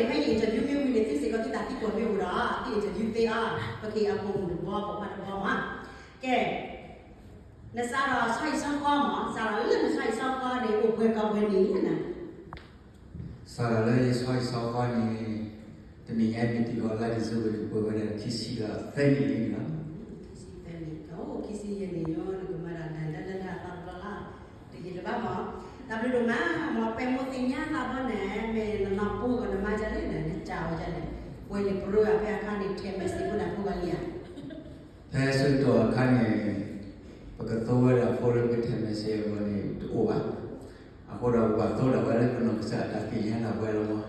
ဖဲယ interview မ့ၢ်ဝံၤန့ၣ် သုစ့ၢ်ကီးသုသးသံကွၢ်မ့ၢ်အိၣ်ဒီး သု interview သ့အီၤ, ပက့ၤအပိာ်မုၣ်တဘျီ ပိာ်ခွါတဘျီမး. ကဲ, နစးထီၣ်ဆီဟံၣ်ဆီဃီမး, စးထီၣ်လၢနဆီဟံၣ်ဆီဃီန့ၣ် အိၣ်ပှဲၤကီၢ်ပှဲၤနံၣ်လဲၣ်နၤ. စးထီၣ်လၢယဆီဟံၣ်ဆီဃီန့ၣ် တနံၣ်ညါမ့ၢ်တုၤဃီၤလါ December န့ၣ် ပှဲၤဝဲဒၣ်ခံဆံဒီးသၢနံၣ်လံန့ၣ်လီၤ. ခံဆံသၢနံၣ်, အိၣ် ခံဆံယဲၢ်နံၣ်ညါ နကမၤဒၣ်ဒၣ်လၢလၢအသီတဘျီလီၤ. တယံာ်တဘၣ်မး, တၢ်ဘျုးဒိၣ်မး, မ့ၢ်ပှဲၤမိၢ်သ့ၣ်ညါသးဘီန့ၣ် မ့ၢ်နနီၢ်ပူၤကီးနမါဒ်လဲၣ်န့ၣ် နစံးဝဲဒ်လဲၣ်, ပှဲၤလံပရၢအဖဲအခါန့ၣ် text message ဖိတၢ်ဖိဘၣ်လံဧါ. ဖဲဆၢကတီၢ်အခါန့ၣ် ပကသီဝဲဒၣ်ဖိလၢပ text message အဂီၢ်န့ၣ် တအိၣ်ဘၣ်. အဃိဒီးပဘၣ်သီဒၣ်ဝဲလၢပနီၢ်ကစၢ်အတၢ်သ့ၣ်ညါဒၣ်ဝဲလီၤမး.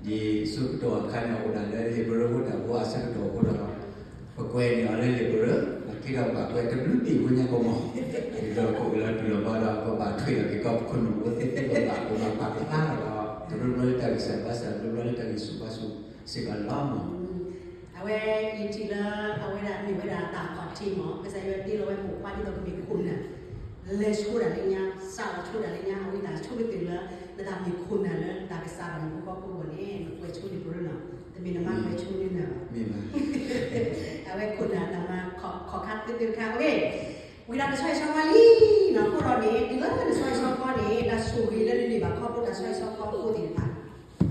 ဒ်ဆၢကတီၢ်အခါန့ၣ် အိၣ်ဒၣ်လၢလံာ်ပရၢဖိတၢ်ဖိအဆၢကတီၢ်အဃိဒီး ပကွဲးန့ၢ်အီၤလၢလံာ်ပရၢ, ပက့ၤဒီးဘၣ်ကွဲးတဘျုးဘ့ၣ်ဖိညါကီးမး, ဒီးကအိၣ်လီၤတူၢ်လီၤဘၣ်ဒီး ပဘၣ်ထွဲဒီးက့ၤကီးပခိၣ်နူာ်ဖိသ့ၣ်သ့ၣ် ပဘၣ်ပဘၣ်ပာ်ဖျါဒီး တဘျီဘျီလၢတၢ်ဂံၢ်စၢ်ဘါစၢ် တဘျီဘျီလၢတၢ်ဂံၢ်ဆူၣ်ဘါဆူၣ်စ့ၢ်ကီးလီၤမး. အဝဲယထံၣ်လၢ အဝဲဒၣ်မ့ၢ်ဝဲဒၣ်တၢ်အခီၣ်ထံးမး, ကစၢ်ယွၤတ့လီၤဝဲပိာ်ခွါဒ်သိးကမ့ၢ်ခိၣ်နၢ် လဲၤဆိတၢ်လၢညါ, စးထီၣ်ဆိတၢ်လၢညါ, အဝဲတၢ်ဆိကတၢၢ်လၢ နတၢ်မ့ၢ်ခိၣ်နၢ်လၢနတၢ်ကစးထီၣ်န့ၣ် ပကီၢ်ခိၣ်ဂီၢ်န့ၣ် နကွဲးဆိလံာ်ပရၢနီၤ, တမ့ၢ်နမါကွဲးဆိန့ၢ်နၤဘၣ်. အဝဲခိၣ်နၢ်တၢ်မၤခီၣ်ခါသ့သ့တခါ, ဝံၤဒီးနဆီဟံၣ်ဆီဃီလံနီၤ, အဃိဒီးန့ၣ် တုၤလၢနဆီဟံၣ်ဆီဃီန့ၣ် တၢ်ဆိၣ်ဂ့ၤလၢနန့ၢ်ဘၣ်ခီဖျိတၢ်ဆီဟံၣ်ဆီဃီဖိသ့ၣ်တဖၣ်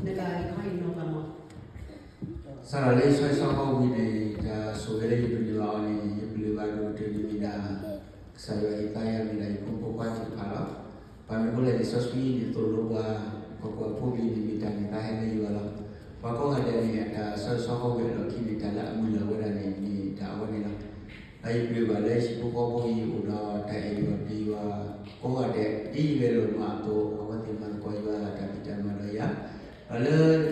နကဟ့ၣ်ခီဟ့ၣ်နီၤပှၤမး. စးထီၣ်လၢယဆီဟံၣ်ဆီဃီဝံၤန့ၣ် တၢ်ဆိၣ်ဂ့ၤလၢယပန့ၢ်ဘၣ်အီၤန့ၣ် ယပလၢၢ်ဘၣ်ဒိၣ်ကတၢၢ်န့ၣ်မ့ၢ်ဒၣ် ကစၢ်ယွၤဟ့ၣ်သါယၤ မ့ၢ်ဒၣ်ယဖိမုၣ်ဖိခွါသ့ၣ်တဖၣ်လီၤ. ပှၤမ့ၢ်အိၣ်လၢလံာ်စီဆှံန့ၣ် သိၣ်လိပှၤ ပှၤကွၢ်ဖိပျံၤန့ၣ် မ့ၢ်တၢ်န့ၢ်သါဟဲလၢယဂီၢ်လီၤ. ပှၤကိးဂၤဒဲးန့ၣ် အတၢ်ဆီဟံၣ်ဆီဃီဝံၤအလီၢ်ခံန့ၣ် တၢ်လၢအမုာ်လီၤဝဲဒၣ်န့ၣ် မ့ၢ်တၢ်အဝဲန့ၣ်လီၤ. ဒီးယပလၢၢ်ဘၣ်လၢဟံၣ်ဖိဃီဖိအံၤအိၣ်ဒီးတၢ်အဲၣ်ယွၤပျံၤယွၤ ကိးဂၤဒဲး ဒ်ယဂဲၤလိာ်မၤအသိး အဝဲသ့ၣ်မၤသကိးယွၤတၢ်ဖံးတၢ်မၤဒီးယၤ, ဒီးလ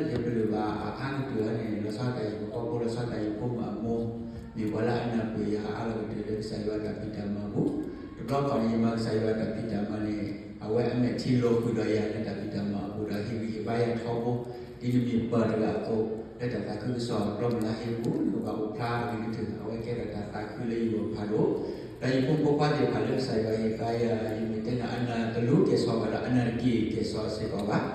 ၢယပလၢၢ်ဘၣ်အါကတၢၢ်န့ၣ် လီၤဆီဒၣ်တၢ်ဟံၣ်ဖိဃီဖိ လီၤဆီဒၣ်တၢ်ယဖိမုၣ်အမိၢ် မ့ၢ်ပှၤလၢအနၢ်ပၢၢ်ယၤအါလီၤကတၢၢ်လၢကစၢ်ယွၤတၢ်ဖံးတၢ်မၤအပူၤ, တဘျီခီန့ၣ် ယမၤကစၢ်ယွၤတၢ်ဖံးတၢ်မၤန့ၣ် အဝဲအမဲာ်ထံလီၤဃုာ်ဒီးယၤလၢတၢ်ဖံးတၢ်မၤအပူၤဒီး ဟ့ၣ်ဂံၢ်ဟ့ၣ်ဘါယၤထီဘိ, ဒ်နမ့ၢ်ပၢ်တဂၤအသိး လၢတၢ်သးခုကစီၣ်အကျိၤမုၢ်လၢ်ဟ့ၣ်ပူၤ နကဘၣ်အိၣ်ဖျါအဂ့ၤကတၢၢ် အဝဲကဲထီၣ်တၢ်သးခုလၢယဂီၢ်ဖးဒိၣ်, ဒီးယဖိမုၣ်ဖိခွါသ့ၣ်တဖၣ်လၢကစၢ်ယွၤဟ့ၣ်သါယၤ ယမ့ၢ်တဲန့ၣ် အနၢ်တလူၤကဲၣ်ဆိးဘၣ်ဒီး အနၢ်တက့ၢ်ကဲၣ်ဆိးစ့ၢ်ကီးဘၣ်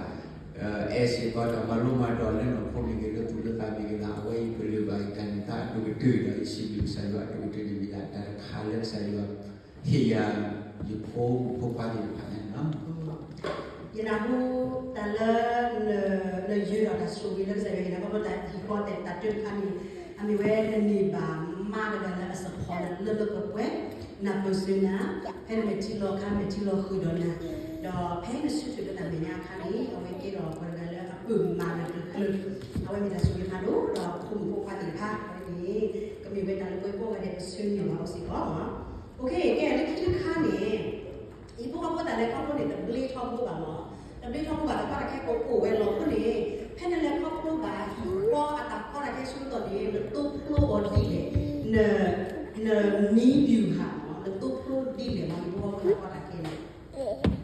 အဲၣ်စ့ၢ်ကီးတၢ်မၤလိမၤဒိးလၢနီၢ်ခိမ့ၢ်ဂ့ၤ လၢသူၣ်လၢသးမ့ၢ်ဂ့ၤလီၤ. အဝဲအံၤပလၢၢ်ဘၣ်ယတၢ်န့ၢ်သါအဒိၣ်ကတၢၢ်ဒီး ယစံးဘျုးကစၢ်ယွၤအဒိၣ်ကတၢၢ်န့ၣ်မ့ၢ်ဒၣ်တၢ်တခါလၢကစၢ်ယွၤ ဟ့ၣ်ယၤ ယဖိမုၣ်ဖိခွါသ့ၣ်တဖၣ်န့ၣ်လီၤ. ယနၢ်ဟူတၢ်လၢ နယၢၤဒီးတၢ်ဆိၣ်ဂ့ၤလၢကစၢ်ယွၤဟ့ၣ်နၤ ဘၣ်မနုၤတၢ်ဟံၣ်ဃီတဲာ်တၢ်တၢတခါန့ၣ် အမ့ၢ်ဝဲနန့ၢ်ဘၣ်မါတဂၤလၢအ support နၤလၢလၢပှဲၤပှဲၤ, နၢ်ပၢၢ်စၢၤနၤ, ဖဲနမဲာ်ထံလီၤခါ မဲာ်ထံလီၤဃုာ်ဒီးနၤ, ဒီးဖဲနဆၢထၢၣ်လၢတၢ်မဲာ်ညါအခါန့ၣ် အဝဲကဲထီၣ်ပှၤတဂၤလၢအပၢၢ်မၤနၤကျၢၤကျၢၤ, အဝဲမ့ၢ်တၢ်ဆိၣ်ဂ့ၤဖးဒိၣ်ဒီးဖိမုၣ်ဖိခွါသ့ၣ်တဖၣ်အဝဲန့ၣ် ကမ့ၢ်ဝဲတၢ်လၢပဝဲကိးဂၤဒဲးပဆၢန့ၢ်ဘၣ်အီၤစ့ၢ်ကီး OK, ကဲလၢခံတခါန့ၣ် ဟံၣ်ဖိဃီဖိတၢ်လဲၤခီဖျိန့ၣ် တဘျ့ထီဘိဘၣ်မး, တဘျ့ထီဘိဘၣ် တၢ်ကီတၢ်ခဲကအိၣ်ဝဲလီၤ. အဃိန့ၣ် ဖဲနလဲၤခီဖျိဘၣ်ဟံၣ်ဃီအတၢ်ကီတၢ်ခဲဆၢကတီၢ်န့ၣ် နသိဖျိအီၤဒ်လဲၣ်, န နနည်းဗျူဟာမး နသိဖျိဒ်လဲၣ်မး ဟံၣ်ဖိဃီဖိတၢ်ကီတၢ်ခဲန့ၣ် ဟံၣ်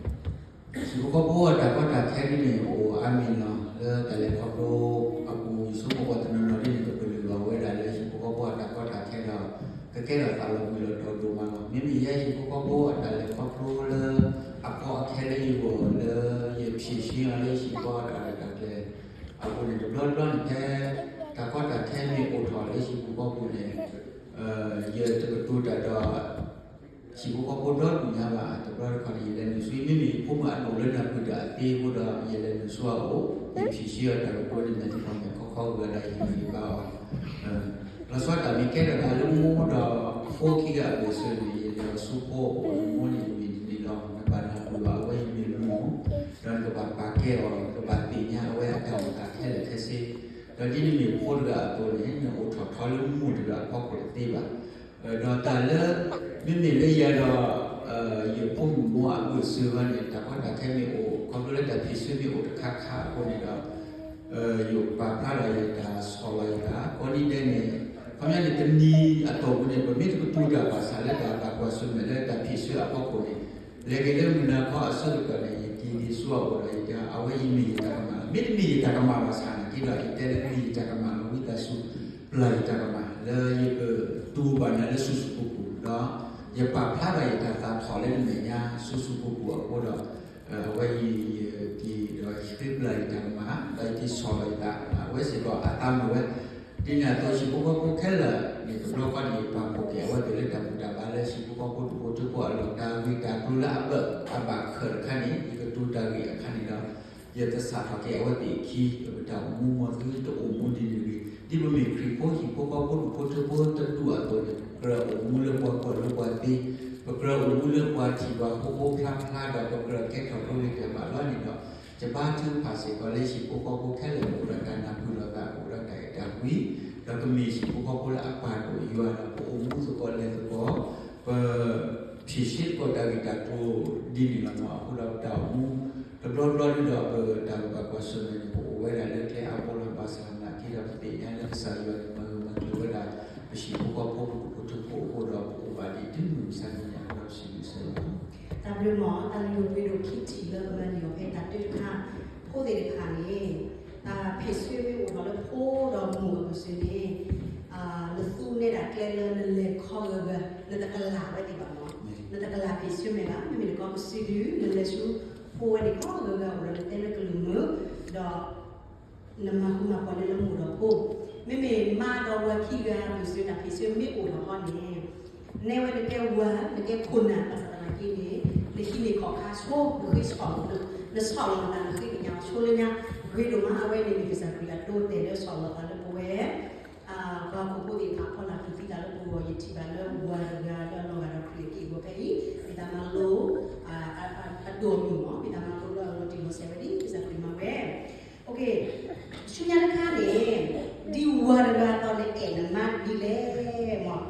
ဖိဃီဖိအတၢ်ကီတၢ်ခဲဒ်န့ၣ် အိၣ်အါမံၤလီၤ. လၢတၢ်လဲၤခီဖျိအပူၤ ယဆိကမိၣ်ပှၤတနီၤနီၤဒ်န့ၣ် ကပလၢၢ်ဘၣ်ဝဲဒၣ်လၢဟံၣ်ဖိဃီဖိအတၢ်ကီတၢ်ခဲဒီး ကကဲထီၣ်သးလီၤဘှံးလီၤတီၤဒိၣ်မးလီၤ. မ့မ့ၢ်ယဲဟံၣ်ဖိဃီဖိအတၢ်လဲၤခီဖျိလၢ အခီအခဲလၢယဂီၢ်လၢ ယဖြေရှင်းအီၤလၢဟံၣ်ဖိဃီဖိအတၢ်ရဲၣ်တၢ်ကျဲၤအပူၤန့ၣ် တဘျီတဘျီန့ၣ် ဖဲတၢ်ကီတၢ်ခဲမ့ၢ်အိၣ်ထီၣ်လၢဟံၣ်ဖိဃီဖိအပူၤန့ၣ် ယတကတိၤတၢ်ဒီး ဟံၣ်ဖိဃီဖိဒီဒူၣ်ညါဘၣ်. တဘျီတခီၣ်န့ၣ် ယလဲၤနုာ်ဆူ မ့မ့ၢ်ယဖိမုၣ်အဒိၣ်လၢနၢ်ပၢၢ်တၢ်အသ့အဃိဒီး ယလဲၤနုာ်ဆူအအိၣ် ယဖြေရှင်းအီၤတၢ်ကတိၤန့ၣ် မဲာ်ထံကီၢ်မဲာ်ခီခီဂုၤဂၤဒီး ယဟ့ၣ်ဂံၢ်ဟ့ၣ်ဘါအီၤ လီၤဆီဒၣ်တၢ်မ့ၢ်ကဲထီၣ်တၢ်လၢမိၢ်ဒီးဖိခံဂၤအဘၢၣ်စၢၤန့ၣ် ယလဲၤအီၤဆူဖိအအိၣ် မိၢ်န့ၣ်မ့ၢ်တနံၤလီၤ နဘၣ်နၢ်ဟူဘၣ်အဝဲအံၤမ့ၢ်မိၢ် ဒီးနကဘၣ်ပာ်ကဲအီၤ နကဘၣ်သ့ၣ်ညါအဝဲအတၢ်အိၣ်သးခဲလၢာ်ခဲဆ့ ဒီးဒ်နမ့ၢ်ဖိတဂၤအသိးန့ၣ် နအိၣ်ထီၣ်ထီလၢမိၢ်တဂၤအဖီခိၣ်တသ့ဘၣ်. ဒီးတၢ်လၢ မ့မ့ၢ်လၢယၤဒီး ယဖိမုၣ်မိၢ်အဘၢၣ်စၢၤဘၣ်န့ၣ် တၢ်ကီတၢ်ခဲမ့ၢ်အိၣ် ခီဖျိလၢတၢ်ဖံးဆၢမ့ၢ်အိၣ်တခါခါအဃိန့ၣ်ဒီး ယပာ်ဖျါဒီးယတၢ်ဆီၣ်လီၤယသး ကိးနံၤဒဲးန့ၣ် ခီပညီန့ၣ် တနံၤအတီၢ်ပူၤန့ၣ် ပမ့ၢ်တကတိၤတၢ်ဘၣ်ဆၣ်လၢတၢ်သးကွၢ်ဆၢၣ်မဲာ်လၢတၢ်ဖံးဆၢအဖီခိၣ်န့ၣ် လဲၤက့ၤလၢမုၢ်နၤခီအဆၢကတီၢ်န့ၣ် ယက့ၤက့ၤဆူအအိၣ်ဒီးယတဲ အဝဲအံၤမ့ၢ်ယတၢ်ကမၣ်လီၤ. မ့တမ့ၢ်ယတၢ်ကမၣ်ဘၣ်ဆၣ်နာ်က့ဒီး ယတဲလၢမ့ၢ်ယတၢ်ကမၣ်လီၤ ဝံသးစူၤ ပျၢ်ယတၢ်ကမၣ် လၢယကတူၢ်ဘၣ်နၤလၢဆူၣ်ဆူၣ်ပူၤပူၤဒီး ယပာ်ဖျါဒီးယတၢ်သးထီၣ်လၢနမဲာ်ညါဆူၣ်ဆူၣ်ပူၤပူၤအဃိဒီး အဝဲအံၤယက့ၤဒီးဃ့ပျၢ်ယတၢ်ကမၣ် ဒီးယက့ၤ ဆီၣ်လီၤယသး အဝဲစ့ၢ်ကီးအသးမုာ်ဝဲ, ဒ်န့ၣ်အသိးဟံၣ်ဖိဃီဖိခဲလၢာ်န့ၣ် တဘျီဃီန့ၣ် ပာ်ဖှိၣ်က့ၤအဝဲသ့ၣ်လၢတၢ်ဘူၣ်တၢ်ဘါလၢဟံၣ်ဖိဃီဖိဒူၣ်ဖိထၢဖိအလီၢ် တၢ်ဂ့ၢ်တၢ်ကျိၤလၢအဘၢၣ်အဘၣ်ခၢၣ်တခါန့ၣ် ယကတိၤတၢ်ဂ့ၢ်အခါန့ၣ်ဒီး ယကစးထီၣ်က့ၤအဝဲသ့ၣ်အခံ ပတၢ်အိၣ်မူမီၤသုတအိၣ်မူဒ်န့ၣ်ဂ့ၤ ဒ်ပမ့ၢ်ခရံာ်ဖိဟံၣ်ဖိဃီဖိဒူၣ်ဖိထၢဖိတဒူၣ်အသိးန့ၣ် ပကြၢးအိၣ်မူလၢပှၤကွၢ်လိပှၤသ့, ပကြၢးအိၣ်မူလၢပှၤထံၣ်ပှၤဃိဃိဖျါဖျါဒီး ပကြၢးကဲထီၣ်ဖိလ့ၤတၢ်ဘၣ်လီၤန့ၣ်ဒီး ယဘါထုကဖၣ်စ့ၢ်ကီးလၢဟံၣ်ဖိဃီဖိခဲလၢာ် အိၣ်ဒီးတၢ်နၢ်ပၢၢ်လိာ်သး အိၣ်ဒီးတၢ်အဲၣ်တၢ်ကွံ, ဒီးကမ့ၢ်ဟံၣ်ဖိဃီဖိလၢအပာ်ဒိၣ်ယွၤဒီး ပအိၣ်မူသကိးလဲၤသကိး, ပ ဖံးဆ့သကိးတၢ်ဂ့ၢ်တၢ်ကျိၤဒ်န့ၣ်လီၤမး. အဃိဒီးပတၢ်အိၣ်မူ တဘျီဘျီဒ်ဒီး ပတၢ်ဘၣ်ကွၢ်ဆၢၣ်မဲာ်န့ၣ် ပအိၣ်ဝဲဒၣ်လၢကျဲအါဘိလီၤ. ဘၣ်ဆၣ်သနာ်က့ဒီး ပသ့ၣ်ညါလၢကစၢ်ယွၤန့ၣ် မၤဂၢၢ်မၤကျၢၤဝဲဒၣ် ပဟံၣ်ဖိဃီဖိ ပဖိထၢဖိအဃိဒီး ပအိၣ်ဘၣ်ဒ်တုၤမုၢ်မဆါတနံၤညါအဃိဒီး ပစံးဘျုးကစၢ်ယွၤလီၤ. တၢ်ဘျုးမး တၢ်လုၢ်ဒိၣ်ပှ့ၤဒိၣ်ခံထံၣ်လၢပမၤန့ၢ်အီၤဖဲတၢ်တုတခါ ဖိသ့ၣ်တဖၣ်န့ၣ် တၢ်ဖံးဆ့မ့ၢ်အိၣ်ထီၣ်လၢဖိဒီးမိၢ်အပူၤစ့ၢ်န့ၣ် နသူနဲဒၣ်ကျဲလၢနလဲၤခီဂၢၢ်ဂၢၢ် နတကလၢ်ဝဲသ့ၣ်ဘၣ်မး, နတကလၢ်ဖံးဆ့မ့ၢ်ဘၣ်. မ့မ့ၢ်တခီ ကစုဒု နလဲၤဆူဖိဝဲန့ၣ်ခီဂၢၢ်ဂၢၢ် အိၣ်ဒီးနတဲလၢကလုၢ်မုာ် ဒီး နမၤဃူမၤဖိးန့ၢ်လၢမိၢ်ဒီးဖိ, မ့မ့ၢ်မါဒီးဝၤခံဂၤအပူၤစ့ၢ် တၢ်ဖံးဆ့မ့ၢ်အိၣ်ထီၣ်ဃီန့ၣ် နဲဝဲနကဲဝၤ နကဲခိၣ်နၢ် ဘၣ်ဆၣ်သနာ်က့န့ၣ် နဟံးန့ၢ်ခီၣ်ခါဆိ နဃ့ဆီၣ်လီၤ နဆီၣ်လီၤနသး နဃ့ကညးဆိလၢညါ ဂ့ၤဒိၣ်မး. အဝဲန့ၣ်မ့ၢ်ကစၢ်ခရံာ်အဒိအတဲာ်လၢဆီၣ်လီၤသးလၢပဝဲ ပှၤဟီၣ်ခိၣ်ဖိသ့ၣ်တဖၣ်အဖီလာ် ပူၤသံသးလၢပဂီၢ်. ယထံၣ်ဘၣ်လၢဝၤတဂၤလၢအလီၤဂာ်ဒီးခရံာ်အက့ၢ်အဂီၤဖဲအံၤ မ့ၢ်တၢ်မၤလိ အဒိၣ်အမုၢ်မး မ့ၢ်တၢ်မၤလိလၢအလီၤတံၢ်လီၤဆဲးဝဲဒ်ကစၢ်ခရံာ်မၤဝဲ ဆူညါတခါန့ၣ် ဒ်ဝၤတဂၤအသိးန့ၣ်အဲၣ်နမါဒ်လဲၣ်မး.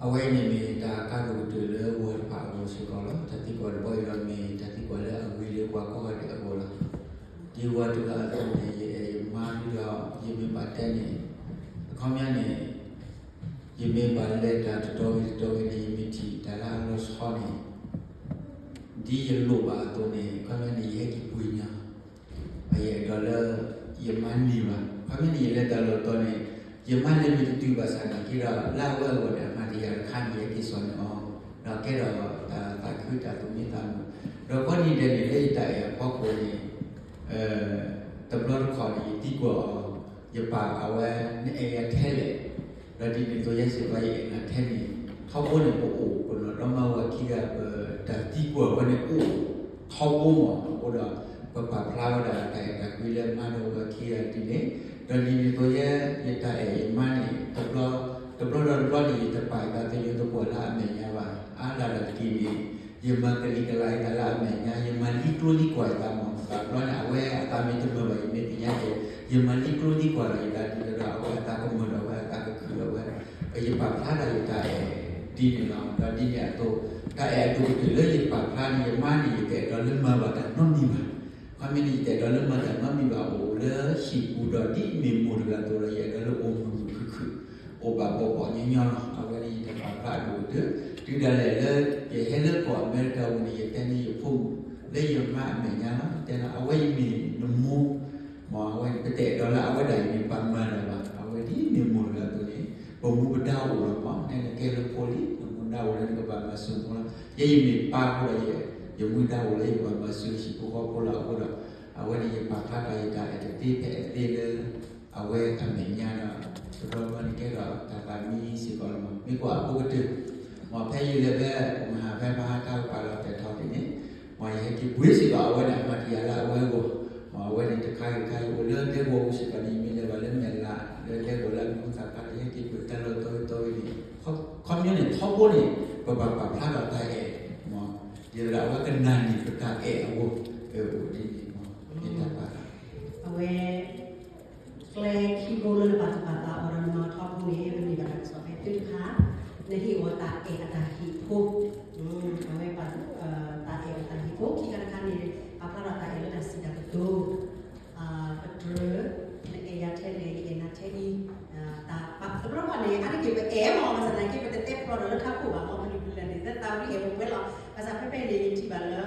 အဝဲအံၤန့ၣ်မ့ၢ်တၢ်ကါဒိၣ်ကတၢၢ်လၢဝၤတဖၣ်အဂီၢ်စ့ၢ်ကီးလီၤ. တၢ်သံကွၢ်တဘီအံၤဒီးမ့ၢ်တၢ်သံကွၢ်လၢအဂ့ၤလၢပှၤကိးဂၤဒဲးအဂီၢ်လီၤ. ဒ်ဝၤတဂၤအသိးန့ၣ် ယအဲၣ်ယမါဒ်ဒီး ယမ့ၢ်ဘၣ်တဲန့ၣ် အခီပညီန့ၣ် ယမ့ၢ်ဘၣ်လဲၤတၢ်တတီၤဂ့ၤတတီၤဂ့ၤန့ၣ် ယမ့ၢ်ထံၣ်တၢ်လၢအလီၤဆီန့ၣ် ဒ်ယလိၣ်ဘၣ်အသိးန့ၣ် အခီပညီန့ၣ် ယဟဲက့ၤပှ့ၤညီ ယအဲၣ်ဒိးလၢ ယမါန့ၢ်ဘၣ်. အခီပညီန့ၣ် ယလဲၤတၢ်လီၢ်တတီၤန့ၣ် ယမါလဲၤမ့ၢ်တတုၤဘၣ်ဆၣ်သနာ်က့ဒီး လၢအဝဲအဂီၢ်န့ၣ် အမၤတယာ်တခါန့ၣ် ယဟဲက့ၤစိာ်န့ၢ်အီၤ ဒီးကဲထီၣ်တၢ်သးခုတၢ်သူၣ်မံသးမုာ် ဒီးကိးနံၤဒဲးန့ၣ် လၢယတၢ်အဲၣ်အဖီခိၣ်န့ၣ် တဘျီတခီၣ်န့ၣ် ယသံကွၢ်အီၤ, ယပာ်အဝဲ နအဲၣ်ယၤထဲလဲၣ်, ဒီးဒ်န့ၣ်အသိးယဲစ့ၢ်ကီး ယအဲၣ်နၤထဲန့ၣ်, ထီဘိန့ၣ် ပအိၣ်ပနီၢ်ဒီမါဝၤခံဂၤ ပတၢ်သံကွၢ်ဝဲန့ၣ်အိၣ်ထီဘိမး, အဃိဒီး ပပာ်ဖျါဝဲဒၣ်တၢ်အဲၣ်တၢ်ကွံလၢမါဒီးဝၤခံဂၤဒ်န့ၣ်, ဒီးဒ်န့ၣ်အသိးယဲ ယတၢ်အဲၣ်ယမါန့ၣ် တဘျီ တဘျီဒီးတဘျီန့ၣ် ယတပာ်ယသးသယီၤသပှၢ်လၢအမဲာ်ညါဘၣ်, အါဒၣ်ဒီးတက့ၢ်န့ၣ် ယမၤကလံၤကလၤယသးလၢအမဲာ်ညါ, ယမၤလံကျိလံကွၢ်ယသးမး, ဘၣ်တဘျီန့ၣ် အဝဲအသးမ့ၢ်တမုာ်ဘၣ် ယမ့ၢ်သ့ၣ်ညါက့ၤ, ယမၤလံကျိလံကွၢ်ဒီးယသးဒ်သိးဒီး အဝဲအသးကမုာ်ဒီးအဝဲအသးကခုၣ်ဒီးဝဲ, ယပာ်ဖျါထီၣ်ယတၢ်အဲၣ်ဒ်န့ၣ်လီၤ. ဒီးဒ်န့ၣ်အသိး တၢ်အဲၣ်အဒိၣ်ကတၢၢ်လၢယပာ်ဖျါန့ၣ် ယမါန့ၣ် ယတအဲၣ်ဒိးလၢမၤဘၣ်တၢ်နီတမံၤဘၣ်. ခီမ့ၢ်န့ၣ် ယတအဲၣ်ဒိးလၢမၤတၢ်နီတမံၤဘၣ် အိၣ်လၢဟံၣ်ပူၤဒီးဒ်မ့ၢ်မိၢ်တဂၤအသိးဒီး ယအဲၣ်ဒိးလၢအိၣ်မုာ်မုာ်ခုၣ်ခုၣ် အိၣ်ဘၣ်ဘီၣ်ဘီၣ်ညီညီလီၤ. အဝဲန့ၣ်ယတပာ်ဖျါအဒိၣ်ကတၢၢ်, တုၤဒၣ်လဲာ်လၢ ယဟဲလၢကီၢ်အမဲရကၤပူၤန့ၣ် ယတဲန့ၢ်ယဖိမုၣ် လၢယမါအမဲာ်ညါလီၤ. ယတဲလီၤ အဝဲအံၤမ့ၢ်နမိၢ် မ့ၢ်အဝဲန့ၣ် ပတအဲၣ်ဒိးလၢအဝဲဒၣ်အံၤမ့ၢ်ပှၤမၤတၢ်ဘၣ်, အဝဲဒ်မ့ၢ်မိၢ်တဂၤအသိးန့ၣ် ပမူပဒါအိၣ်လီၤမး, နဲနကဲလၢဖိလံ နမူဒါအိၣ်လၢနကဘၣ်မၤစၢၤမူလီၤ. ယဲယမ့ၢ်ပၢ်အဃိဒီး ယမူဒါအိၣ်လၢယကဘၣ်မၤစၢၤဟံၣ်ဖိဃီဖိလီၤ. အဃိဒီး အဝဲန့ၣ်ယပာ်ဖျါထီၣ်ယတၢ်အဲၣ်တသ့ဖဲအသ့လၢ အဝဲအမဲာ်ညါဒီး တဘျီဘျီန့ၣ်ကဲထီၣ်တၢ်သးမံစ့ၢ်ကီးလီၤမး. မ့ၢ်ကွၢ်အဖိကတၢၢ် မ့ၢ်ဖဲယလဲၤဖဲ မဟါဖဲမဟါတၢ်ကပာ်လီၤတဲာ်ထီၣ်န့ၣ်န့ၣ် မ့ၢ်ယဟဲက့ၤပှ့ၤစ့ၢ်ကီး အဝဲန့ၣ်အမၤတယာ်လၢအဝဲအဂီၢ်, မ့ၢ်အဝဲန့ၣ်တခါဂ့ၤတခါဂ့ၤ အိၣ်လၢဒဲကဝီၤပူၤစ့ၢ်ကီးန့ၣ် ယမ့ၢ်လဲၤဘၣ်လၢမဲာ်လး လၢဒဲကဝီၤလၢအမံၤဟူသၣ်ဖျါန့ၣ် ယဟဲက့ၤပှ့ၤတၢ်လီၢ်တီဂ့ၤတီဂ့ၤန့ၣ် ခီပညီန့ၣ် ထီဘိန့ၣ် ပဘၣ်ပာ်ဖျါထီၣ်တၢ်အဲၣ်, မ့ၢ် ဒ်သိးဒီးအဝဲကနာ်န့ၢ်ပတၢ်အဲၣ်အဂီၢ်, အိၣ်ဒ်န့ၣ်မ့ၢ် ယတၢ်ပာ် အဝဲ ကျဲခံဘိလၢနပာ်သူၣ်ပာ်သးအီၤဒီးနမၤအီၤထီဘိန့ၣ် ပန့ၢ်ဘၣ်တၢ်ကစီၣ်ဖဲသၢတခါ, နဟ့ၣ်အီၤတၢ်အဲၣ်အတၢ်ဟ့ၣ်ဖိ, အဝဲ တၢ်အဲၣ်အတၢ်ဟ့ၣ်ဖိ ခံခါတခါန့ၣ် ပာ်ဖျါထီၣ်တၢ်အဲၣ်လၢတၢ်စံးတၢ်ကတိၤ, ပတြၢၤ, နအဲၣ်ယၤထဲလဲၣ် ယအဲၣ်နၤထဲအံၤ, တၢ်ပာ်သဘျီဘၣ်န့ၣ် အါတက့ၢ်ပအဲၣ်မး ဘၣ်ဆၣ်သနာ်က့ ပတတဲဖျါထီၣ်လၢထးခိၣ်ဘၣ်မး ပလံာ်ပလဲၢ်န့ၣ် သၢသးဝံၣ်အဲၣ်ပဝဲလီၤ. ဘၣ်ဆၣ်ဖဲဖဲအံၤန့ၣ် ယထံၣ်ဘၣ်လၢ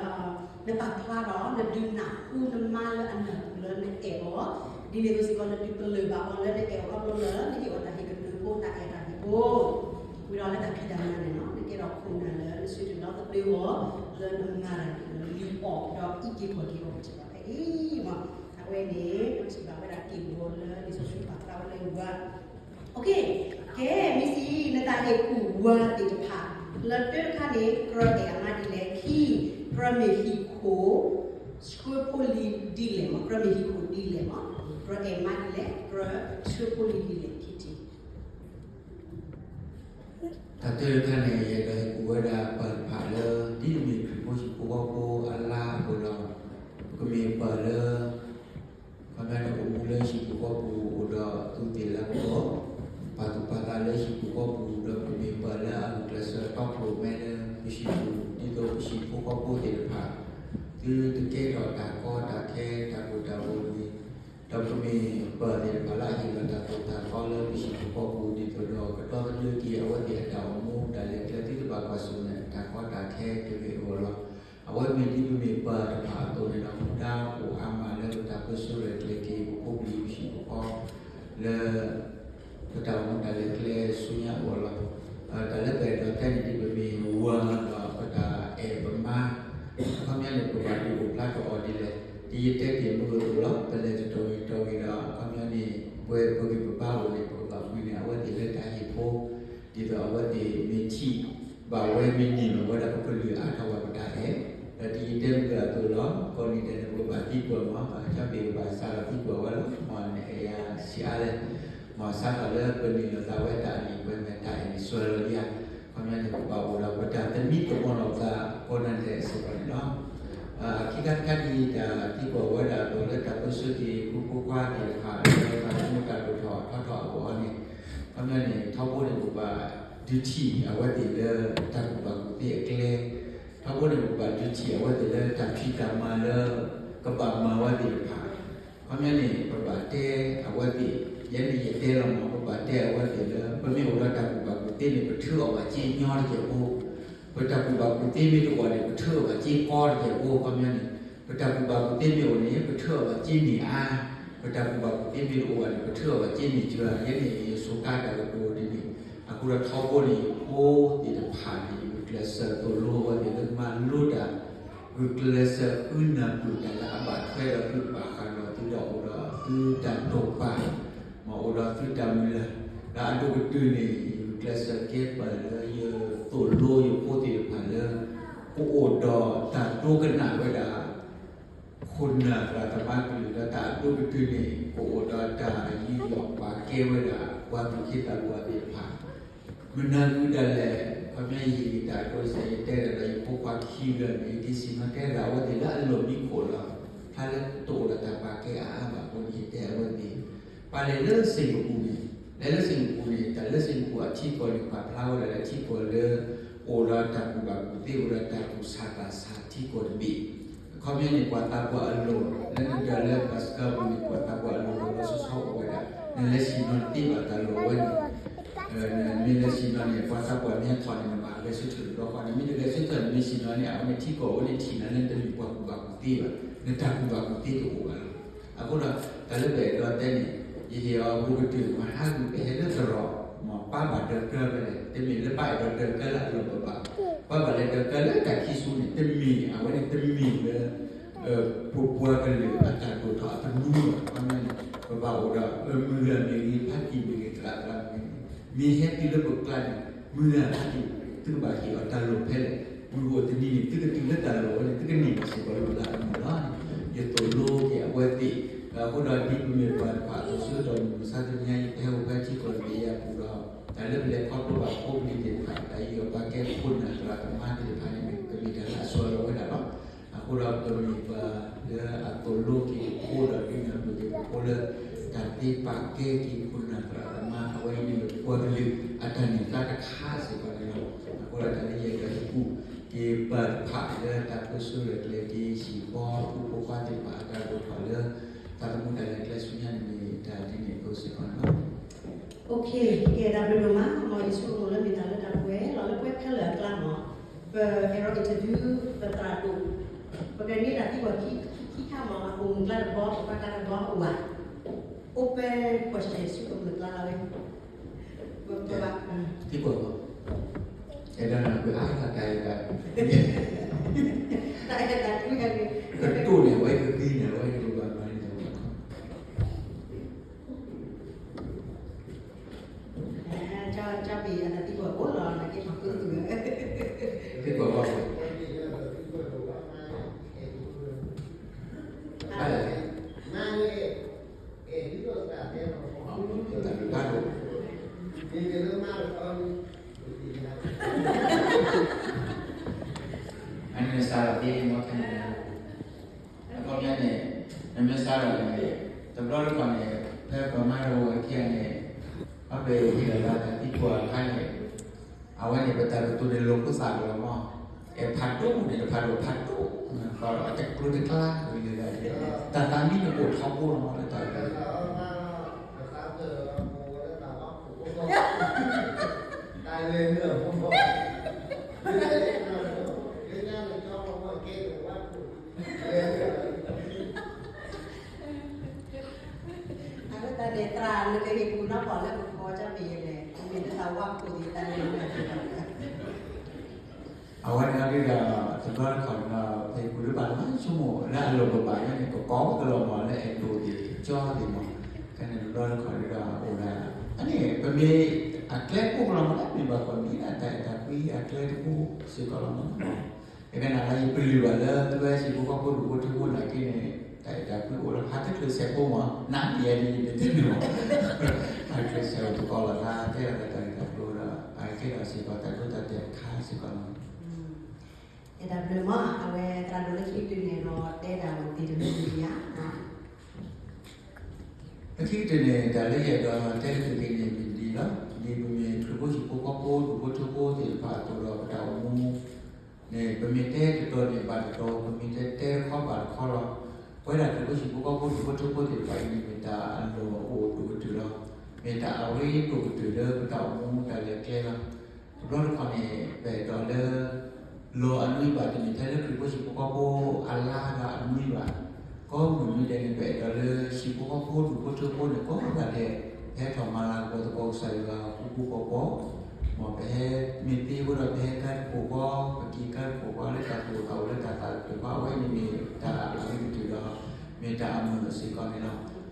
နပာ်ဖျါထီၣ် နဒုးနၢ်ဟူနမါလၢအနၢ်ပူၤလၢနအဲၣ်အီၤ, ဒ်န့ၣ်အသိးစ့ၢ်ကီး နဒုးပလၢၢ်ဘၣ်အီၤလၢနအဲၣ်အီၤခီဖျိလၢ နဟ့ၣ်အီၤတၢ်ဟ့ၣ်ကနၢဖိ တၢ်အဲၣ်တၢ်ဟ့ၣ်ဖိ, ဝံၤဒီးလၢတၢ်ဖံးတၢ်မၤန့ၣ်လီၤ. ကဲထီၣ်ခိၣ်နၢ်လၢနစုဒုၣ်ဒီသဒၢအဂီၢ် လၢနမၤတၢ်န့ၣ် နလံၣ်အီၣ်ဒီးအံးက့ၤခီၣ်က့ၤအီၤ ပထံၣ်ဘၣ်ဖဲအံၤမး. အဝဲန့ၣ် ပထံၣ်ဘၣ်ဝဲဒၣ်က့ၢ်ဂီၤလၢ လံာ်စီဆှံပာ်ဖျါဝဲလၢဝၤ ကဲ မ့ၢ်စံး နတၢ်အဲၣ်ကူၣ်ဝၤသ့ၣ်တဖၣ် လၢတၢတခါန့ၣ် ကြၢးအဲၣ်အမါဒ်လဲၣ်, ခံ ကြၢးမ့ၢ်ဟံၣ်ခိၣ် ဆှၢဖိလံၤဒ်လဲၣ်မး, ကြၢးမ့ၢ်ဟံၣ်ခိၣ်ဒ်လဲၣ်မး, ကြၢးအဲၣ်မါဒ်လဲၣ်, ကြၢးဆှၢဖိလံၤဒ်လဲၣ် ခံထံၣ်. တၢ်တၢတခါန့ၣ် ယအဲၣ်ဒိးဟ့ၣ်ကူၣ်ဝဲဒၣ်ပၢ်တဖၣ်လၢ ဒ်ပမ့ၢ်ခရံာ်ဖိဟံၣ်ဖိဃီဖိအလါအဃိဒီး ပကမ့ၢ်ပၢ်လၢ ခီပညီန့ၣ် အိၣ်မူလၢဟံၣ်ပူၤဃီပူၤအိၣ်ဒီးသူးသ့ၣ်လၢပဂီၢ်, ပာ်သူၣ်ပာ်သးလၢဟံၣ်ပူၤဃီပူၤ ဒီးပမ့ၢ်ပၢ်လၢအဂုာ်ကျဲးစၢးတီခိၣ်ရိၣ်မဲလၢပဟံၣ်ပူၤ ဒ်သိးပဟံၣ်ဖိဃီဖိသ့ၣ်တဖၣ် သုတကဲထီၣ်တၢ်ကီတၢ်ခဲတၢ်ကိၢ်တၢ်ဂီၤန့ၣ်, ဒီးပမ့ၢ်ပၢ်သ့ၣ်တဖၣ်လၢအဟ့ၣ်လီၤတၢ်သိၣ်တၢ်သီလၢပဟံၣ်ပူၤဃီပူၤ ဒ်သိးဒီးကတီတလၢက့ၤ အဝဲသ့ၣ်အတၢ်အိၣ်မူတၢ်လဲၤကျဲသုတဘၣ်ကွၢ်ဆၢၣ်မဲာ်တၢ်ကီတၢ်ခဲတဂ့ၤအဂီၢ်လီၤ. အဝဲမ့ၢ်ဒ်ပမ့ၢ်ပၢ်တဖၣ်အသိးန့ၣ်ဒီး မူဒါအိၣ်အါမးလၢပတၢ်ပၢဆှၢရဲၣ်ကျဲၤက့ၤ ပဖိပလံၤပဟံၣ်ပဃီ လၢ ပတၢ်အိၣ်မူတၢ်လဲၤကျဲဆူညါအဂီၢ်လီၤ. တၢ်လၢပအဲၣ်ဒိးတဲန့ၣ် ဒ်ပမ့ၢ်ဝၤဒီးပတၢ်အဲၣ်ပမါ အခီပညီန့ၣ် ပဘၣ်ဒုးအိၣ်ဖျါထီၣ်အီၤဒ်လဲၣ်. ဒ်ယတဲတ့ၢ်မုၢ်ကသိးလီၤ, ပလဲၤတတီၤဂ့ၤတတီၤဂ့ၤဒီး အခီပညီန့ၣ် ပှဲၤပဂံၢ်ပဘါအိၣ်န့ၣ် ပကဘၣ်ပှ့ၤန့ၢ်အဝဲသ့ၣ်လၢတၢ်ဟ့ၣ်ဖိ ဒ်သိးအဝဲသ့ၣ်မ့ၢ်ထံၣ်ဘၣ်ဝဲမ့ၢ်န့ၢ်ဘၣ်ဝဲဒၣ် ပကလုၢ်အါထီၣ်ဘၣ်ပတၢ်အဲၣ်, ဒီးဒ်ယတဲမုၢ်ကသိးလီၤ, ကိးနံၤဒဲးန့ၣ် ပကဘၣ်သံကွၢ်မး, အကၠီဘ့ၣ်ကဘၣ်စးထီၣ်သံကွၢ်ဝဲလီၤ, မ်နအဲၣ်ယၤဆံးအါလဲၣ်, မ်စးထီၣ်လၢပန့ၢ်လိာ်သးဝဲတၢ်အနံၣ်ပှဲၤမဲာ်တၢ်အဲၣ်န့ၣ် စွဲလီၤလံဧါ, ခီပညီန့ၣ် ပဘၣ်အိၣ်ဒီးပတၢ်သမံသမိးလိာ်သး ကိးနံၤဒဲးစ့ၢ်ကီးန့ၣ်လီၤ. ခံခါတခါဒ်တၢ်သံကွၢ်ဝဲဒၣ်အသိးလၢတၢ်ပၢဆှၢက့ၤ ဖိဖိခွါသ့ၣ်တဖၣ်လၢတၢ်သမူတၢ်ဒိၣ်ထီၣ်ထီထီၣ်အဂီၢ်န့ၣ်, ခီပညီန့ၣ် ထီဘိန့ၣ် ပဘၣ်ဒုးထံၣ်အဝဲသ့ၣ်လၢတၢ်ကူၣ်ဘၣ်ကူၣ်သ့အကျဲ, ထီဘိန့ၣ် ပဘၣ်ဒုးထံၣ်အဝဲသ့ၣ်လၢတၢ်ဖံးတၢ်မၤလၢ ကဘၣ်မၤဝဲသ့ၣ်တဖၣ်, ခီပညီန့ၣ် ပဘၣ်တဲအဝဲသ့ၣ်, ယဲန့ၣ်ယတဲလီၤမး ပဘၣ်တဲအဝဲသ့ၣ်လၢ ပမ့ၢ်အိၣ်ဒီးတၢ်ကူၣ်ဘၣ်ကူၣ်သ့န့ၣ် ပထုးအီၣ်ဘၣ်စ့ညီတကဲးဖိ, ပတၢ်ကူၣ်ဘၣ်ကူၣ်သ့မ့ၢ်တအိၣ်န့ၣ် ပထုးအီၣ်ဘၣ်စ့ကီတကဲးဖိ, ခီပညီန့ၣ် ပတၢ်ကူၣ်ဘၣ်ကူၣ်သ့မ့ၢ်အိၣ်န့ၣ် ပထုးအီၣ်ဘၣ်စ့န့ၢ်အါ, ပတၢ်ကူၣ်ဘၣ်ကူၣ်သ့မ့ၢ်တအိၣ်ဘၣ်န့ၣ် ပထုးအီၣ်ဘၣ်စ့န့ၢ်စှၤ, ယဲန့ၣ်ယစိၤကါတၢ်ကတိၤဒ်န့ၣ်, အဃိဒီးထီဘိန့ၣ် ယဖိသ့ၣ်တဖၣ်န့ၣ် ယဂုာ်ကျဲးစၢးသိၣ်လိအဝဲသ့ၣ်လၢမၤလိတၢ် ဂုာ်ကျဲးစၢးဃုနၢ်ပၢၢ်တၢ်လၢအဘၣ်ထွဲဒီးသုဘၣ်ဃးဒီးသုဒီးအိၣ်ဒီးသုတၢ်တိာ်ပာ်, မ့ၢ်အိၣ်ဒီးသုတၢ်မုၢ်လၢ်, ဒီးအဒိၣ်ကတၢၢ်န့ၣ် ယဂုာ်ကျဲးစၢးကဲပၢၢ်လၢယသိၣ်လိယဖိသ့ၣ်တဖၣ်လၢ ကအိၣ်ဒီးတၢ်ဒိကနၣ်ဝဲဒၣ် ခိၣ်နၢ်သရၣ်သမါကလုၢ်ဒီးတၢ်အဒိၣ်ကတၢၢ်န့ၣ် ကအိၣ်ဒီးတၢ်ယူးယီၣ်ပာ်ကဲဝဲဒၣ် ပှၤသူၣ်က့သးပှၢ်သ့ၣ်တဖၣ်, မနုၤအဃိဒၣ်လဲၣ်, ခီပညီယဟ့ၣ်တၢ်အဒိစဲး ယတဲဒၣ်ဒီးယဖိခွါခံဂၤန့ၣ် ယက့ၤဆ့ၣ်နီၤတဲဒၣ်အဝဲသ့ၣ်လၢအလီၢ်မံခိၣ်လီၤ, ဖျါလၢတအိၣ်ဒီးတၢ်ပာ်ကဲအါအါဘၣ်အဃိန့ၣ် ယတဲအဝဲသ့ၣ်, ပှၤလဲၤလၢစ့ၣ်ကပူၤန့ၣ်, လဲၤလၢစ့ၣ်ကပူၤန့ၣ် တၢ်လၢစ့ၣ်ကပူၤအထံကီၢ်န့ၣ် ပာ်ဖျါဝဲဒၣ်လၢထံကီၢ်လၢ အိၣ်ဒီးတၢ်ကူၣ်ဘၣ်ကူၣ်သ့ အိၣ်ဒီးတၢ်ကူၣ်ဆးသးဆးထံကီၢ်တဘ့ၣ်, အခီပညီန့ၣ် ပှၤသးပှၢ်အလီၢ် လၢနဒၢးလၢဘၣ်စကၢပူၤန့ၣ် ပှၤသးပှၢ်အလီၢ်လီၤလီၤဆီဆီအိၣ်ဝဲဒၣ်, နလဲၤဆ့ၣ်နီၤနသ့ဘၣ်တၢ်လီၢ်ဝဲန့ၣ်, မ့ၢ်လဲၤဆ့ၣ်နီၤန့ၣ် ပှၤသးပှၢ်မ့ၢ်ဟဲထီၣ်န့ၣ် နဘၣ်ဂဲၤဆၢထၢၣ်တဘျီဃီန့ၣ် မ့ၢ်တဂဲၤဆၢထၢၣ်န့ၣ် မ့ၢ်ဆ့ၣ်နီၤန့ၣ် အဝဲန့ၣ်ထံကီၢ်အဝဲန့ၣ်ထံၣ်နၤလၢနတမ့ၢ်ပှၤကူၣ်ဘၣ်ကူၣ်သ့ဘၣ်, နတၢ်ကူၣ်ဘၣ်ကူၣ်သ့တအိၣ်ဘၣ်လီၤ. အဃိဒီး တၢ်လၢပအဲၣ်ဒိးတဲန့ၣ် ယဟ့ၣ်အီၤဘူးကတၢၢ် မဟါဂုၤပဟဲလၢသရိာ် မ်ပၢ်ဘၣ်ဒၢးကၢဖဲလဲၣ်, တမ့ၢ်လၢပၢ်အဲၣ်ဒိးဒၢးကၢလၢအလီၢ်ဘၣ်ဘၣ်, ပၢ်ဘၣ်လဲၤဒၢးကၢလၢတၢ်ခံဆူန့ၣ် တမ့ၢ်အဝဲန့ၣ်တမ့ၢ်လၢ ပပှၤကလုာ်အတၢ်ဒိၣ်ထီၣ်အသနူလီၤ. ခီပညီန့ၣ် ပဘၣ်အိၣ်ဒီး မုၢ်ဂၤမ့ၢ်ဂ့ၤ ဖါတံၢ်မ့ၢ်ဂ့ၤ သရၣ်သရၣ်မ့ၢ်ဂ့ၤ, မ့ၢ်ဟဲတုၤလၢပကျါန့ၣ် မုၢ်ဂၤဖါတံၢ် သုကဘၣ်ဟ့ၣ်အီၤတၢ်လီၢ်ဖဲလဲၣ်, မုၢ်ဂီၤတနံၤန့ၣ် သုကတုၤလၢတၢ်လီၢ်ဝဲန့ၣ် သုကန့ၢ်ဘၣ်စ့ၢ်ကီးလၢပလၢအမုၢ်လီၤ. ယသိၣ်လိက့ၤအဝဲသ့ၣ်, အဃိဒီးဒ်ပမ့ၢ်ပှၤတဖၣ်အသိး ဆၢကတီၢ်မုၢ်မဆါတနံၤအံၤ ပဟဲအိၣ်ဖဲထံကီၢ်တဘ့ၣ်အံၤအပူၤဒီး တၢ်လၢပလဲၤခီဖျိဘၣ်ဖိပလံၤသ့ၣ်တဖၣ် တၢ်ယူးယီၣ်ပာ်ကဲခိၣ်နၢ်သရၣ်သမါသ့ၣ်တဖၣ်န့ၣ် ကမ့ၢ်တၢ်လၢအစှၤလီၤဝဲဒၣ်လီၤ. အဃိဒီးပမ့ၢ်ပှၤလၢအသိၣ်လိက့ၤဖိဒီးဒုးနၢ်ပၢၢ်က့ၤဖိလၢ တၢ်သ့ပာ်ကဲက့ၤခိၣ်နၢ်သရၣ်သမါ အဝဲအံၤန့ၣ်မ့ၢ်ပှၤကလုာ်အတၢ်န့ၢ်သါတခါစ့ၢ်ကီးန့ၣ်လီၤ. အဃိဒီးတၢ်လၢယအဲၣ်ဒိးဟ့ၣ်ကူၣ်က့ၤပၢ်တဖၣ်လၢတၢ်ပၢဆှၢရဲၣ်ကျဲၤက့ၤဟံၣ်ဃီ ဖိဖိခွါသ့ၣ်တဖၣ်အတၢ်ဒိၣ်ထီၣ်လၢ သးသမူတၢ်လဲၤကျဲဆူညါန့ၣ်မ့ၢ် တၢ်ဒ်န့ၣ်အသိးစ့ၢ်ကီးန့ၣ်လီၤ. ကဲ တၢ်ဘျုးဒိၣ်မး မ်ယဆိကမိၣ်လၢမ့ၢ်တၢ်လၢတၢ်ပှဲၤလီၤ လၢပှဲၤခဲလၢာ်အကျါမး ပအဲၣ်ဒိး interview ပသရၣ်ဒိၣ် ပကန့ၢ်တၢ်သံကွၢ်ခံခါမး အအိၣ်မုၢ်ကျါတဘျီ ပပှၤကျါတဘျီအိၣ်ဧါ. Open question ဆိကမိၣ်ကျါလီၤဝဲ ပဘၣ် သံကွၢ်မး ကဲ တၢ်အဲၣ်တၢ်ကွံအါတၢ်အဲၣ်တၢ်ကွံ တၢ်အဲၣ်တၢ်ကွံ ကတိၢ်န့ၣ် အဝဲကသံန့ၣ် အဝဲကဘၣ်မၤန့ၣ် ကၠီဘ့ၣ်အတၢ်သံကွၢ်အိၣ်လီၤ နက့ၤထီၣ်ဖုသူၣ် သံကွၢ်ဘၣ် ဘၣ်လဲၣ် တၢ်ဘၣ်ဒိၣ် အန့ၣ်စးထီၣ်သ့မီၢ်ခဲန့ၣ် အခီပညီန့ၣ် နမ့ၢ်စးထီၣ်န့ၣ် တဘျီတခီၣ်န့ၣ် ဖဲပမၤတၢ်ဝဲခံဂၤန့ၣ် အပဟ့ၣ်လီၤသးတၢ်သံကွၢ်အခါန့ၣ် အဝဲန့ၣ် ပတၢ်ကတိၤန့ၣ်လိာ်ဖိသၣ်ကလီၤမး အဲၣ်ဖးဒိၣ်န့ၣ် တဖးဒိၣ်ဖးဒိၣ် တကျိၤတကျါ တၢ်သးမံန့ၣ်အိၣ်ထီဘိလီၤမး လၢတၢ် အဝဲတၢ်န့ၣ် သရၣ်နကဟ့ၣ်ကူၣ်နီၢ်ပီၢ်လၢပကီၢ်ကၠီဘ့ၣ်ယဲလဲၣ် မ့ၢ်လၢသးဝါခိၣ်သ့ၣ်တၢ်လဲၤဝဲဒၣ် အဝဲန့ၣ်ဒီး တဘျီတခီၣ်ဒီး ပဟ့ၣ်ကူၣ်လၢပှၤလၢဆိကမိၣ်လၢအလီၢ်ဘၣ်ဘၣ်န့ၣ် ကကိးကလီၤမးလၢအဲၣ်ဒိးသ့ၣ်ကၠီသ့ၣ်မး ကဲန့ၣ်တဘျီတခီၣ်ဒီး အိၣ်ဒၣ် အန့ၣ် ပမ့ၢ်အကျဲခိၣ်ကလီၤမး မ့ၢ်ဘၣ်ကီးမ့ၢ်ဒၣ်တၢ်အဲၣ်တၢ်ကွံအကျဲတဘိစ့ၢ်ကီးလီၤမး ယကနၣ်လၢယပလုၢ်ဘၣ်လၢသုဝဲဟံၣ်ဖိဃီဖိဒူၣ်ဖိထၢဖိနာ်က့န့ၣ် တၢ်အဲၣ်တၢ်ကွံအိၣ်လၢဟးတချုးစဲးဖိမး နမ့ၢ်ယဲဒ်ယမ့ၢ်တမ့ၢ်မး ဟးတချုးစဲးဖိသကိးလီၤသး တဲလီၤသးတၢ်ဂ့ၢ်တၢ်ကျိၤဒီး အကဲထီၣ်စ့ၢ်ကီးတၢ်ဒိတၢ်တဲာ်အခါစ့ၢ်ကီးလီၤ ယတၢ်ဘျုးမး အဝဲသရၣ်ဒိၣ်လၢခံကတၢၢ်န့ၣ်ဒီးတဲဒၣ်ဝံၤသ့ၣ်တမံၤဧါ လၢခံကတၢၢ်န့ၣ် တၢ်လၢယအဲၣ်ဒိးတဲတက့ၢ်န့ၣ်မ့ၢ်ဒ်လီၤ. ဒ်ပမ့ၢ်ခရံာ်ဖိဟံၣ်ဖိဃီဖိဒူၣ်ဖိထၢဖိသ့ၣ်တဖၣ်အသိးဒီးပတၢ်အိၣ်မူန့ၣ် ပမ့ၢ်တဲတတီၤန့ၣ်ဘၣ်တတီၤ, ပမ့ၢ်တဲတဲတခီဘၣ်တခီလီၤ. ပဝဲဒၣ်ခရံာ်ဖိဟံၣ်ဖိဃီဖိဒူၣ်ဖိထၢဖိသ့ၣ်တဖၣ်အံၤန့ၣ် မ့ၢ်တၢ်အလီၢ်အိၣ်ဒိၣ်ကတၢၢ်လီၤ. မ့ၢ်တၢ်အရ့ဒိၣ်ကတၢၢ်လၢပတၢ်အိၣ်မူတၢ်လဲၤကျဲလီၤ. တဘျီတခီၣ်န့ၣ် ပအဲၣ်ဒိးလၢ လီၤအနွံဘၣ် တမ့ၢ်ထဲလၢခရံာ်ဖိဟံၣ်ဖိဃီဖိအလါဒီးအနွံဘၣ်. ကိးမုၢ်နွံဒဲးန့ၣ် ပအဲၣ်ဒိးလၢဟံၣ်ဖိဃီဖိဒူၣ်ဖိထၢဖိန့ၣ် ကိးဂၤဒဲး ပဟဲထီၣ်မၤလၤကပီၤသကိးကစၢ်ယွၤဃူဃူဖိးဖိး, မ်ပဟဲမ့ၢ်သ့အဃိဒီး ပဟဲကါတခိၣ်ဃီ, ပက့ၤကါတခိၣ်ဃီလၢတၢ်သူၣ်အိၣ်သးအိၣ်လၢတၢ်သးတဖျၢၣ်ဘၣ် အဝဲန့ၣ်မ့ၢ်တၢ်အဂ့ၤကတၢၢ်ဒီး မ့ၢ်တၢ်အမုာ်စ့ၢ်ကီးန့ၣ်လီၤ.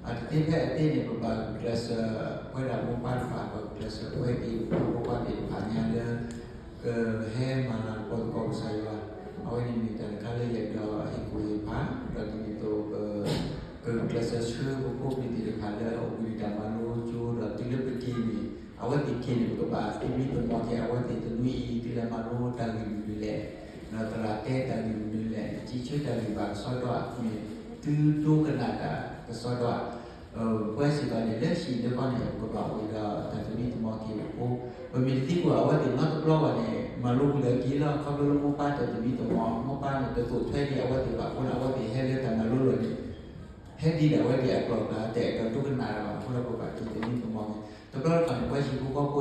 အတသ့ဖဲအသ့န့ၣ် ပဘၣ်ဂုာ်ကျဲးစၢး ပဝဲဒၣ်မိၢ်ပၢ်တဖၣ် ပဂုာ်ကျဲးစၢးပဝဲသ့ၣ် ပဖိပှၤသ့ၣ်တဖၣ်ညါလၢ ကဟဲမၤလၤကပီၤသကိးကစၢ်ယွၤ, အဝဲန့ၣ်မ့ၢ်တၢ်တခါလၢယအဲၣ်ဒိးဟ့ၣ်ကူၣ်ဟ့ၣ်ဖး, ဒီးဒ်န့ၣ်အသိး ပကဂုာ်ကျဲးစၢးဆှၢပဖိပလံၤသ့ၣ်တဖၣ်လၢအအိၣ်ဘှံးနံၤတၢ်မၤလိကၠိ ဒီးတုၤလၢပက့ၤန့ၣ် အဝဲသ့ၣ်က့ၤန့ၣ် ပကဘၣ်သမံသမိးက့ၤအဝဲသ့ၣ်တနွံအံၤ သုလဲၤမၤလိတၢ်ဂ့ၢ်မနုၤလဲၣ်, ဒီးသရၣ်တဲတၢ်ဂ့ၢ်မနုၤလဲၣ်, စံးဆၢတၢ်ဂ့ၢ်ဘၣ်ကစီဒီဧါ, မ့ၢ်သုဒိကနၣ်တၢ်ကစီဒီဧါ ပဝဲစ့ၢ်ကီးန့ၣ် လၢဟံၣ်လၢဃီန့ၣ် ပကဘၣ်အိၣ်ဒီးတၢ်သမံသမိးက့ၤအဃိ, ပမ့ၢ်တသံကွၢ်အဝဲသ့ၣ်နီတဘျီဘၣ်န့ၣ် မၤလိဝံၤဒီးက့ၤလီၤ. ခီဖျိလၢမိၢ်ပၢ်တသမံသမိး, မိၢ်ပၢ်န့ၣ်တသိၣ်ထွဲက့ၤအဝဲသ့ၣ်ဘၣ်အဃိန့ၣ် အဝဲသ့ၣ်ဟဲလၢတၢ်မၤလိလီၢ်န့ၣ် ဟဲဒ်ဒီးအဝဲသ့ၣ်အကျိၤအကျဲ တအဲၣ်ဒိးဒိကနၣ်တၢ်ဘၣ်အဃိဒီး ပဘၣ်က့ၤသမံသမိးက့ၤ. တဘျီတခီၣ်န့ၣ် ပှၤ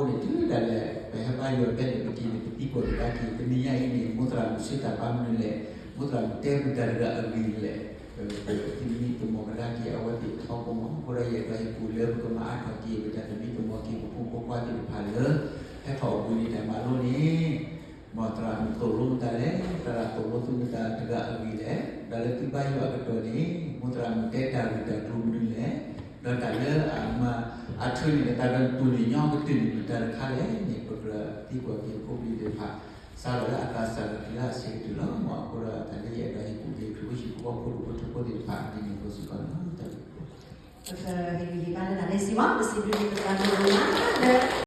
ဟံၣ်ဖိဃီဖိန့ၣ် တုၤဒၣ်လဲာ် ပဟဲဘါယွၤဖဲန့ၣ် ပက့ၤန့ၣ် ပသံကွၢ်ကဒါက့ၤ တနံၤညါအံၤန့ၣ် မိၢ်သရၣ်မုၣ်ဆၢတၢ်ဘါမနုၤလဲၣ်, မိၢ်သရၣ်မုၣ်တဲမတၤတဂၤအဂ့ၢ်လဲၣ်, ပသမံသမိးကဒါက့ၤအဝဲသ့ၣ်ထီဘိမး. အဃိဒီးယအဲၣ်ဒိးဟ့ၣ်ကူၣ်လၢ ပကမၤအါထီၣ်က့ၤ ပတၢ်သမံသမိးက့ၤ ပဖိမုၣ်ဖိခွါသ့ၣ်တဖၣ်လၢ ဟဲထီၣ်အိၣ်ဘှံးနံၤတၢ်မၤလိန့ၣ် မ်သရၣ်မုၣ်သိၣ်လိမတၤလဲၣ်, သရၣ်သိၣ်လိသုမတၤတဂၤအဂ့ၢ်လဲၣ်, ဒီးလၢသုဘါယွၤအကတီၢ်န့ၣ် မိၢ်သရၣ်မုၣ်တဲတၢ်ဂ့ၢ်တၢ်ကျိၤမနုၤလဲၣ်, ဒီးတၢ်လၢအမၤ အထၢန့ၢ်နသးဒီးတူၢ်န့ၢ်ညီကတၢၢ်န့ၣ် မတၤတခါလဲၣ်န့ၣ် ပကြၢးသံကွၢ်က့ၤဖိပလံၤသ့ၣ်တဖၣ် စးထီၣ်လၢအသးစၢ်လီၤတုၤလၢအဆံးကတၢၢ်လီၤ. မ်အဃိဒီးတၢ်လၢယအဲၣ်ဒိးဟ့ၣ်ကူၣ်က့ၤ ခရံာ်ဖိဟံၣ်ဖိဃီဖိဒူၣ်ဖိထၢဖိသ့ၣ်တဖၣ် ဒ်န့ၣ်အသိးစ့ၢ်ကီးလီၤ. ပကဟ့ၣ်ဂံၢ်ဟ့ၣ်ဘါလၢတၢ်န့ၣ်စံးဝဲ ပစံးဘျုးက့ၤပသရၣ်ဒိၣ်လၢ